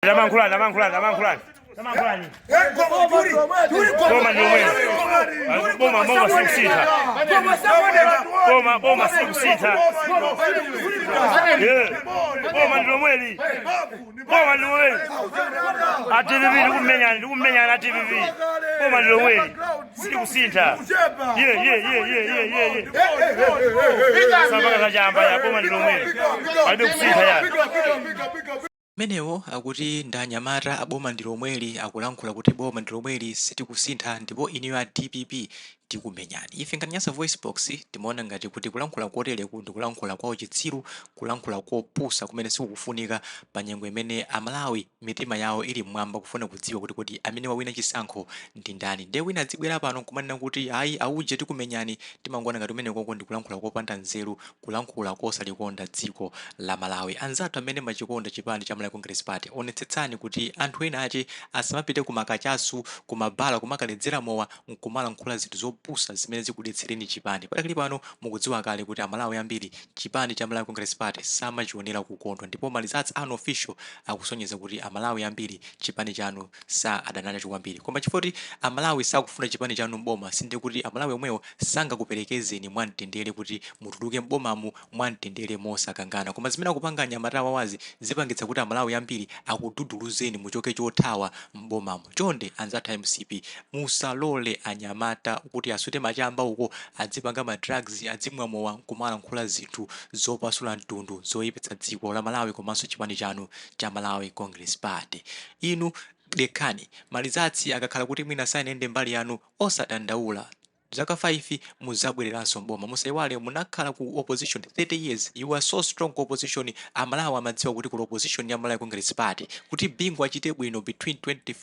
Tamankhulani, tamankhulani, tamankhulani, tamankhulani. Boma ndi lomweli. Boma, boma sikusintha. Boma, boma sikusintha. Yeah. Boma ndi lomweli. Boma ndi lomweli. A DPP ndikumenyani, ndikumenyani a DPP. Boma ndi lomweli. Sitikusintha. Yeah. Sabaka zachamba ya boma ndi lomweli. Palibe kusintha ya. Amenewo akuti ndi anyamata a boma ndi lomweli, akulankhula kuti boma ndi lomweli, sitikusintha, ndipo inuyo a DPP tikumenyani. Ife ngati Nyasa Voice Box timaona ngati kuti kulankhula kotereku ndi kulankhula kwa uchitsiru, kulankhula kopusa kumene sikukufunika pa nyengo imene Amalawi mitima yawo ili mmwamba kufuna kudziwa kuti kodi amene wawina chisankho ndi ndani. Ndiye wina adzibwera pano nkumanena kuti ayi, auje tikumenyani, timangoona ngati kumenekoko ndi kulankhula kopanda nzeru, kulankhula kosalikonda dziko la Malawi. Anzathu amene machikonda chipani cha Malawi Congress Party, onetsetsani kuti anthu ena ache asamapite kumakachasu, kumabala, kumakaledzera mowa nkumalankhula zinthu zopusa zimene zikudetsereni chipani. Padakali pano mukudziwa kale kuti Amalawi ambiri chipani cha Malawi Congress Party samachionera kukondwa, ndipo ma results unofficial akusonyeza kuti Amalawi ambiri chipani chanu sa adana nacho kwambiri. Koma chifukwa kuti Amalawi sakufuna chipani chanu mboma, sinde kuti Amalawi omwewo sangakuperekezeni mwamtendere kuti mutuluke m'bomamu mwamtendere mosakangana. Koma zimene akupanga anyamata awawazi zipangitsa kuti Amalawi ambiri akududuluzeni muchoke chothawa m'bomamo. Chonde anzathu a MCP, musalole anyamata kuti asute machamba uko, adzipanga ma drugs, adzimwa mowa nkumalankhula zinthu zopasula mtundu, zoyipitsa dziko la Malawi komanso chipani chanu cha Malawi Congress Party. Inu dekhani, ma results akakhala kuti mwina sanayende mbali yanu, osadandaula. Zaka 5 muzabwereranso mboma. Musayiwale munakhala ku opposition 30 years. You were so strong ku opposition. Amalawi amadziwa kuti kuli opposition ya Malawi Congress Party. Kuti Bingu achite bwino between 20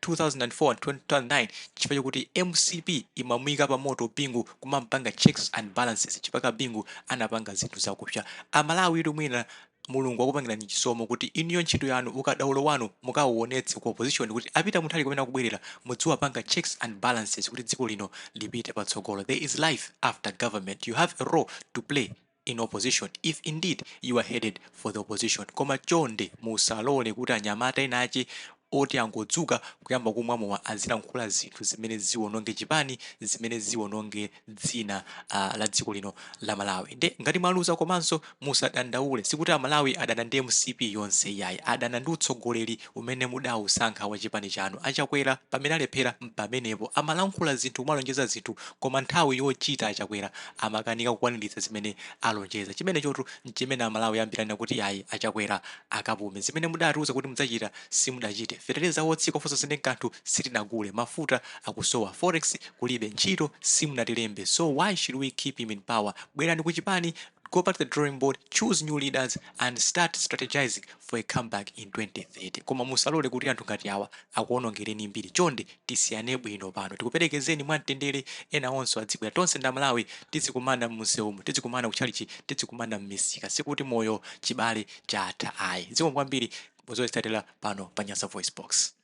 2004 and 2009, chifukwa chokuti MCP imamuyika pa moto Bingu, kumampanga checks and balances, chifukwa Bingu anapanga zinthu zakupsa. Amalawi itu mwina Mulungu akupangirani chisomo kuti inuyo ntchito yanu, ukadaulo wanu mukauonetse ku opposition, kuti apita Mutharika kumene akubwerera mudziwapanga checks and balances kuti dziko lino lipite patsogolo. There is life after government. You have a role to play in opposition if indeed you are headed for the opposition. Koma chonde musalole kuti anyamata ena ache oti angodzuka kuyamba kumwa mowa azilankhula zinthu zimene ziwononge chipani, zimene ziwononge dzina la dziko lino la Malawi. Nde ngati mwaluza komanso musadandaule. Sikuti Amalawi adana ndi MCP yonse yayi, adana ndi utsogoleri umene mudawusankha wa chipani chanu, Achakwera. Pamene alephera mpamenepo. Amalankhula zinthu, kumalonjeza zinthu, koma nthawi yochita Achakwera amakanika kukwaniritsa zimene alonjeza. Chimene chotu nchimene Amalawi ambiri anena kuti ayi, Achakwera akapume. Zimene mudatiuza kuti mudzachita simudachite. Fetereza wotsika ofosa ndi kanthu sitinagule, mafuta akusowa, forex kulibe, ntchito simunatilembe. So why should we keep him in power? Bwerani kuchipani, go back to the drawing board, choose new leaders and start strategizing for a comeback in 2030. Koma musalole kuti anthu ngati awa akuonongereni mbiri. Chonde tisiyane bwino pano, tikuperekezeni mwamtendere, ena onse adzibwera. Tonse ndi Amalawi, tizikumana m'musewumu, tizikumana kutchalichi, tizikumana m'misika. Sikuti moyo chibale chatha ayi. Zikomo kwambiri muzosatira pano pa Nyasa Voice Box.